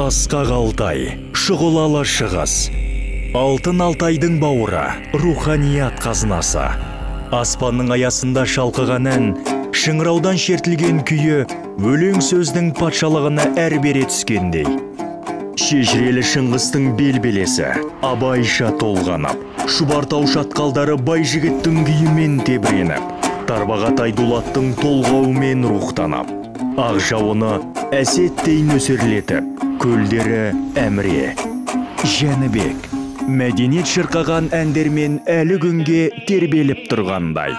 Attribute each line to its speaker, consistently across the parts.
Speaker 1: Асқақ Алтай, шұғылалы Шығыс. Алтын Алтайдың бауыры, руханият қазынасы. Аспанның аясында шалқыған ән, шыңыраудан шертілген күйі өлең сөздің патшалығына әр бере түскендей. Шежірелі Шыңғыстың белбелесі, Абайша толғанып, Шұбартау шатқалдары бай жігіттің күйімен тебіреніп, Тарбағатай Дулаттың толғауымен рухтанып, ақ жауыны әсеттей нөсерлетіп, көлдері Әміре, Жәнібек, мәдениет шырқаған әндермен әлі күнге тербеліп тұрғандай.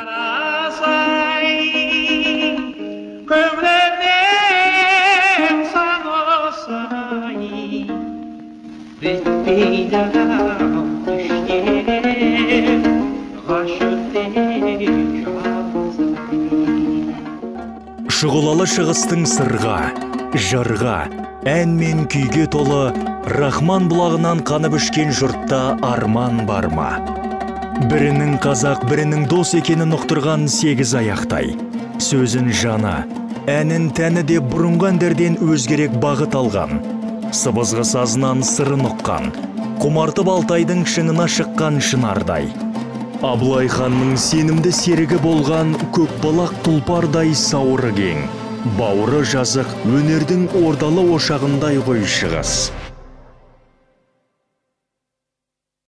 Speaker 1: Шұғылалы Шығыстың сырға, жырға, ән мен күйге толы Рахман бұлағынан қанып ішкен жұртта арман бар ма? Бірінің қазақ, бірінің дос екенін ұқтырған сегіз аяқтай. Сөзін жаны, әнін тәні де бұрынғы әндерден өзгерек бағыт алған. Сыбызғы сазынан сырын ұққан, құмартып Алтайдың шыңына шыққан шынардай. Абылай ханның сенімді серігі болған көкбалақ тұлпардай сауыры кең, бауыры жазық өнердің ордалы ошағындай ғой Шығыс.